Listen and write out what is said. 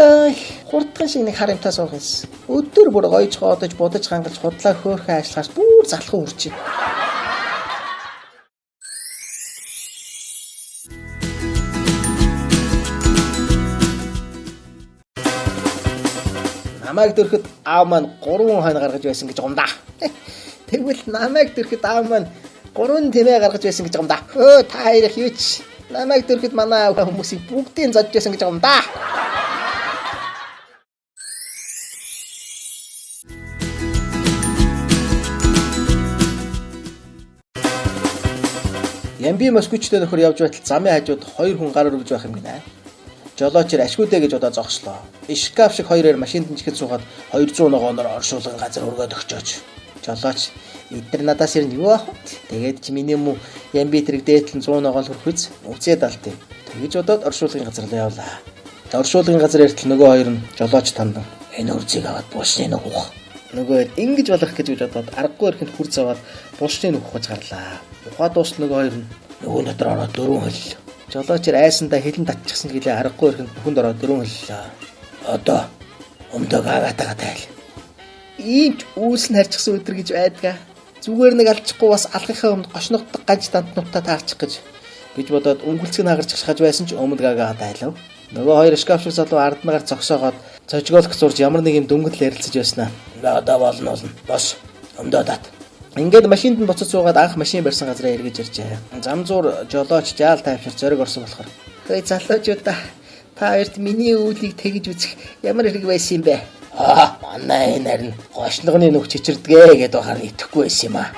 Ой, хурдхан шиг нэг хар юмтаа суух юмсан. Өдөр бүр гоёж хоодож, будаж хангалж, худлаа хөөхөн ажиллахаас бүр залхан үрчээ. Намайг дөрөхөд аав маань 3 хонь гаргаж байсан гэж гомдаа. Тэгвэл намайг дөрөхөд аав маань 3 тэмээ гаргаж байсан гэж гомдаа. Өө та хоёрых юу ч намайг дөрөхөд манай аав хүмүүсийг бүгдийг зодж байсан гэж гомдаа. Ямби Москвичтэй нөхөр явж байтал замын хажууд хоёр хүн гар өргөж байх юм гинэ. Жолоочор ашгүйдэ гэж удаа зогслоо. Шкаф шиг хоёроор машинд жихэд суугаад 200 ногооноор оршуулгын газар өргөөд өгчөөч. Жолооч эдгээр надаас ер нь юу авах вэ? Тэгээд чи миний мөн Ямби тэрэг дээдлэн 100 ногоон хүрэх үз үцээд алт юм. Тэгэж удаад оршуулгын газар руу явлаа. Оршуулгын газар эртэл нөгөө хоёр нь жолооч тандан энэ үрзийг аваад буушны нүх ух. Нөгөө ингэж болох гэж бодоод аргагүй эрхэнд хурц аваад буушны нүх ухаж гарлаа. Ухаад дуусал нөгөө хоёр нь нөгөө дотор ороод дөрвөн хөллөө. Жолоочор айсандаа хилэн татчихсан гэлээ аргагүй эрхэнд нүхэнд ороод дөрвөн хөллөө. Одоо өмдөө гагатага тайл. Ийм ч үүс нь харчихсан өдр гэж байдгаа. Зүгээр нэг алчихгүй бас алхахаа өмнө гошногддог ганц дантнуудаа таарчих гэж бодоод өнгөлцөг нь хагарч хаж байсан ч өмд гагаа тайлав. Нөгөө хоёр шкаф шиг залуу ард нь гар зогсоогоод цожголох зурж ямар нэг юм дөнгөдөл ярилцаж байснаа. Одоо болно болно. Бос. Өмдөө дат. Ингээд машинд нь буцаж суугаад анх машин барьсан газараа эргэж иржээ. Зам зуур жолооч жаал тайвшир зориг орсон болохоор. Хөөе залуучуудаа та хоёрт миний үүлийг тэгж үзэх ямар хэрэг байсан юм бэ? Аа, манай энэ харин гошногны нүх чичирдгээ гэдээ бахаар итгэхгүй байсан юм аа.